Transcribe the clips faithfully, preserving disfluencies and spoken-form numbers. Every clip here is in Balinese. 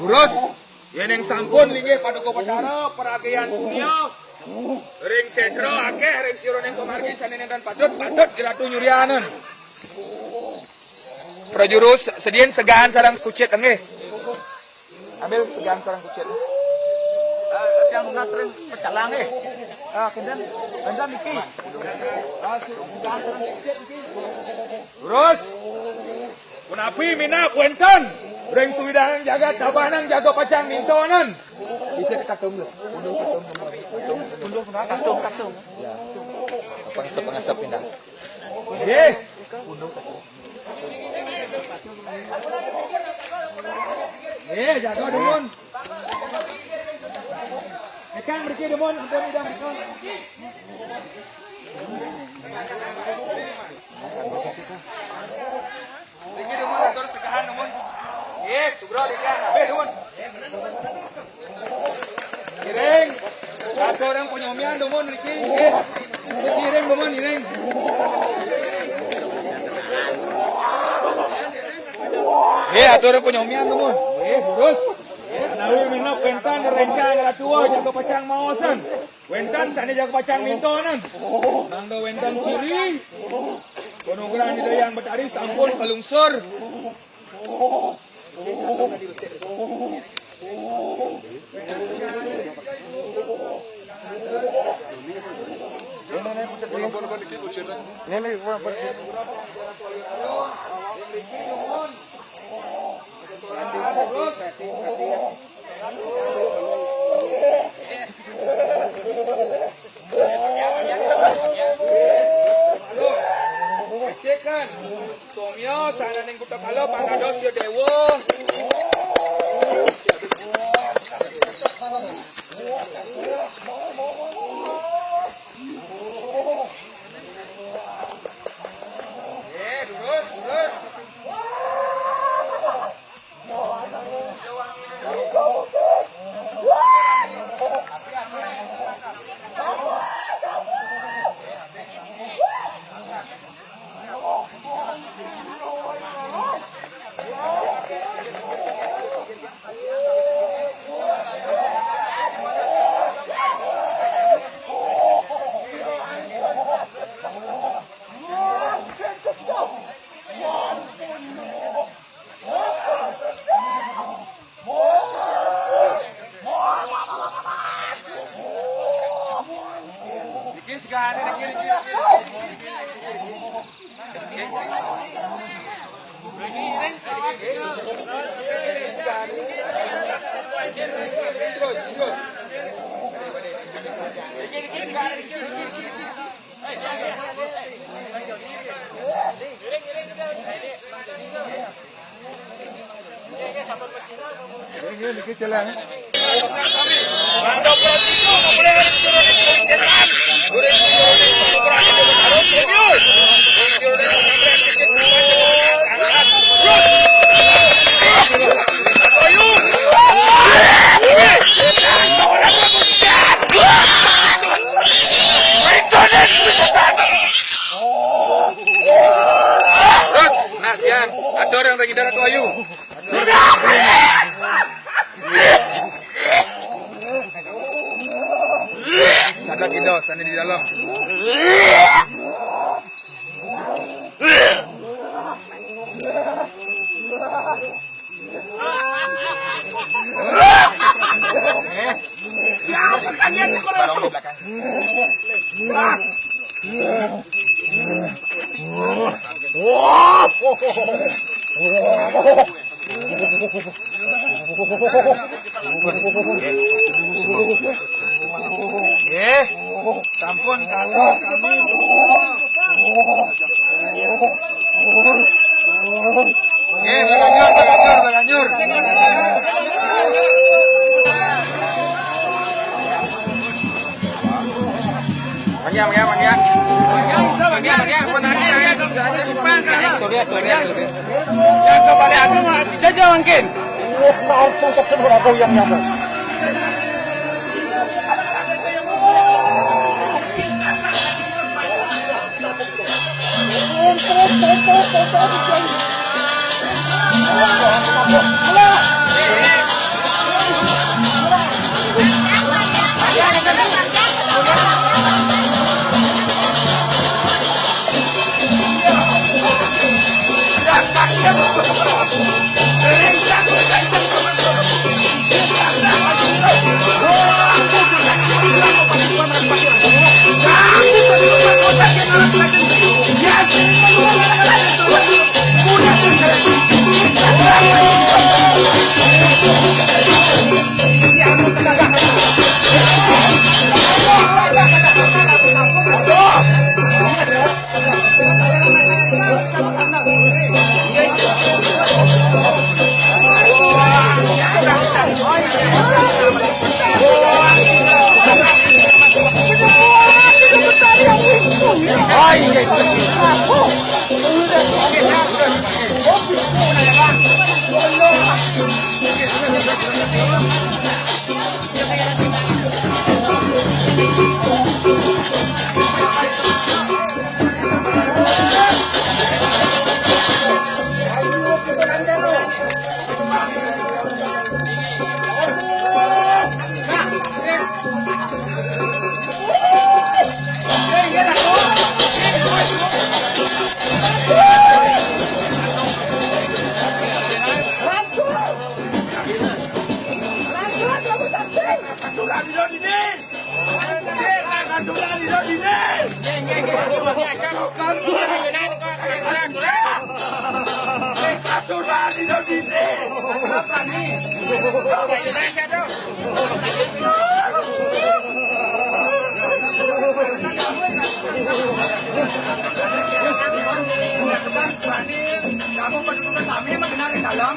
Durus, yén ing sampun linggih Paduka Betara, paragian sunia, ring sétra akéh, ring sira ning pamargi sané nénten patut, patut Ratu nyurianen. Prajurus, sediain segahan sareng kucit, nggih. Ambil segahan sareng kucit. Ah, yang nunas ring pecalang, eh. Ah, kénten, kénten niki. Ah, segahan sareng kucit niki. Durus. Punapi minab wénten ring sawidaning jagat, sabanan jagat pacang mintonan. Bisa dikatung lho. Pundung katung. Pundung katung. Ya. Pengesep-pengesep pindah. Nggih. Nggih, jaga dumun. Tekan mriki dumun, ampun idang mriki. Mriki dumun, atur segahan dumun. Nggih, sugra dikang, kabéh dumun. Iring. Atur ring panyomian dumun mriki, nggih. Iring dumun, iring. Nggih, atur ring panyomian dumun. Nggih, durus. Menawi minab wénten rencang ratua jaga pacang maosan. Wénten sané jaga pacang mintonan. Mangda wénten ciri. Panugrahan Ida Hyang Betari sampun kalungsur. Somya, saraning Putakala, pang dados ya déwa. Eh, durus, durus. Terus, nah, Sian, ada orang lagi darah tua, yuk. Ada kita, sana di dalam. Nggih, sampun kalah kami. Nggih, baganyur, baganyur, baganyur. Mangga, mangga, mangga. Mangga, mangga, mangga. Pun hari, hari, hari, simpang, kan? Tuh, lihat, tuh, lihat, tuh, lihat. Yang kembali aku mah jajal mungkin. Aku tak tahu yang nyamuk. Kamu pendukung kami mendengar di dalam.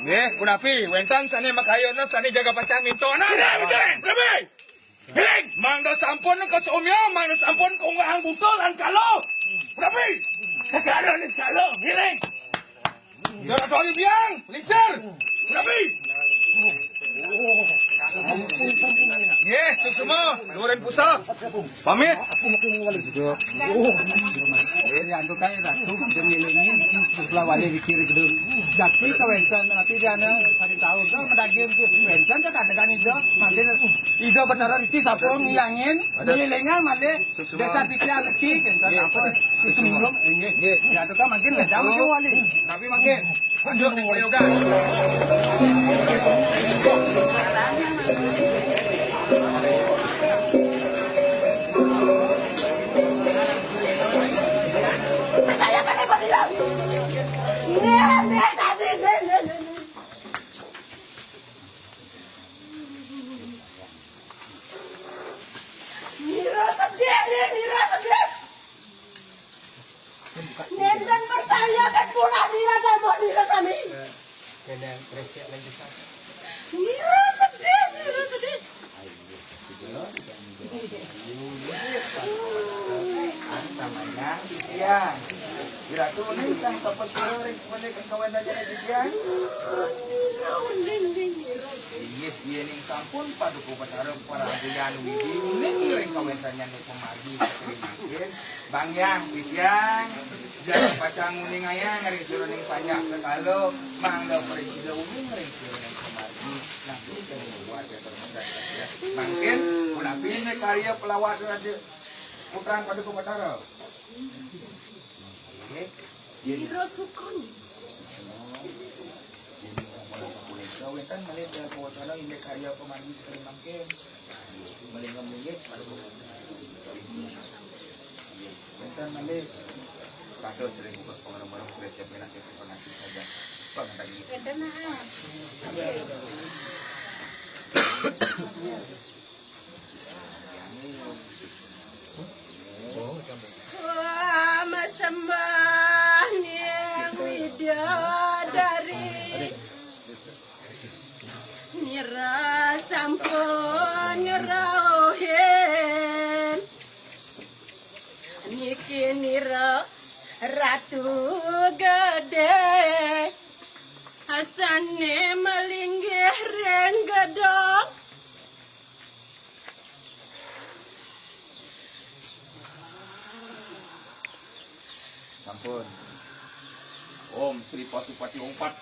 Nggih, punapi, wénten sané makayana, sané jaga pacang minto. Nah, nah, nah, punapi. Ngiring, mangda sampun kasomya, mangda sampun kaunggahang buta lan kala. Punapi. Segara ni kala, ngiring. Doratoning biang, lingsir. Punapi. Nggih, suksma, nurin pusa. Pamit. Ini antuk kae ratu, dia ngilingi, sebelah wali di kiri gedung. Jati kawénten, tapi dia ana, tadi tahu, kan, medaging, wénten, kan, ada kan, itu, mangkin, Ida Betara Riti sampun ngiyangin, ngilingan malih desa titiang niki, kinten sampun. Nggih. Nggih. Ya, itu kan mangkin ledang mangkin wali. Tapi mangkin. Lanjut, Pak Yoga. Saya pakai baju. Nih, nih, tadi, nih, nih, nih, nih. Nira sedih, nih, Nira sedih. Nénten percaya kan pula Nira sama Nira sami. Kena kresek lagi, Pak. Nira sedih, Nira sedih. Samaya, Titiang. Wiratu ning sang sapa sira ring semené kang kawentan jane, Titiang? Nira uning, Nira. Inggih, yen ing sampun Paduka Betara parangguyan widi uning ring kawentan jane pamargi saking mangkin. Bang Hyang, Titiang, jane pacang nguningayang ring sira ning panjak sekala, mangda prasida uning ring sira ning pamargi. Nah, ini sing membuat ya, terus, ya. Mangkin, punapi ini karya pelawat Raja Putrang Paduka Betara. Nggih. Yen Ira Sukun. Yen sampun sapunika wénten malih kawacana indik karya pamargi sekali mangkin. Malih nggih, Paduka. Wénten malih. Kados ring bungkus pangrem-rem sira siap minasih panganti saja. Panganti. Wénten, ah. Wah, masembah ning widadari. Nira sampun ngrauhin. Niki nira Ratu Gedé. Asane malinggih ring gedong. Sampun. Om Sri Pasupati Ompat.